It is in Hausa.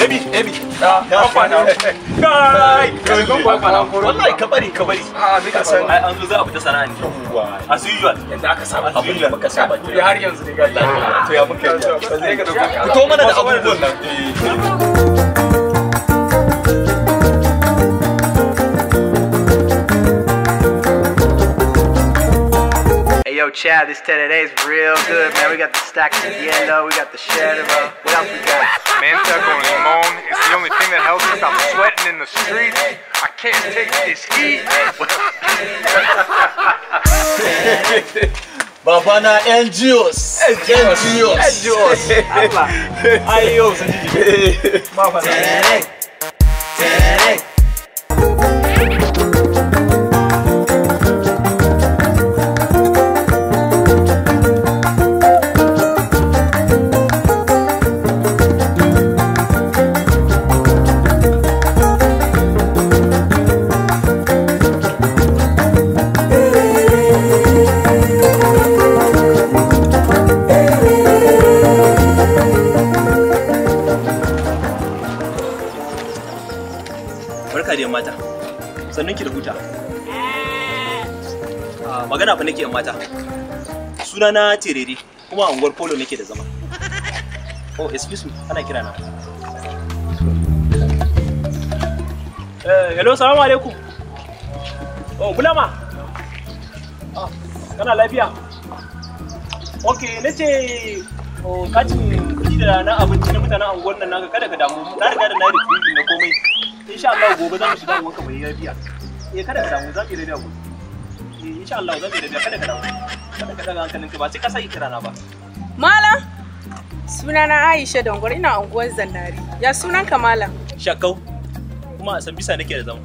Ebi, Ebi. Kai, wallahi ka bari ka bari. Ka san ai an zo za a fita sana'a ne. As usual. Yanda aka saba. Abin da muka saba. Har yanzu ne ga. To ya muka yi. Fito mana da abubuwan nan. Yo, Chad, this today is real good, man. We got the stacks of yellow, we got the cheddar. What else we got? Menta con limon is the only thing that helps me stop sweating in the streets. I can't take this heat. Babana NGOs. NGOs. NGOs. Ayo, mata. Sannan ki da huta. Magana fa nake yan mata. Suna na Terere kuma a unguwar Polo nake da zama. Oh, excuse me, ana kira na. Hello, salamu alaikum. Oh, Bulama. Kana lafiya? Okay, nace oh, katin kuɗi da na abinci na mutanen unguwar nan naka kada ka damu. Na riga da na retrieve na komai. Insha Allah gobe za mu shiga unguwarka mai lafiya. Eh kada ka damu, za mu yi rabiya gobe. Eh insha Allah za mu yi rabiya, kada ka damu. Kada ka daga hankalinka ba sai ka saki kirana ba. Malam, sunana Aisha Dongor ina unguwar Zannari. Ya sunanka malam? Shakau. Kuma a san bisa nake da zama.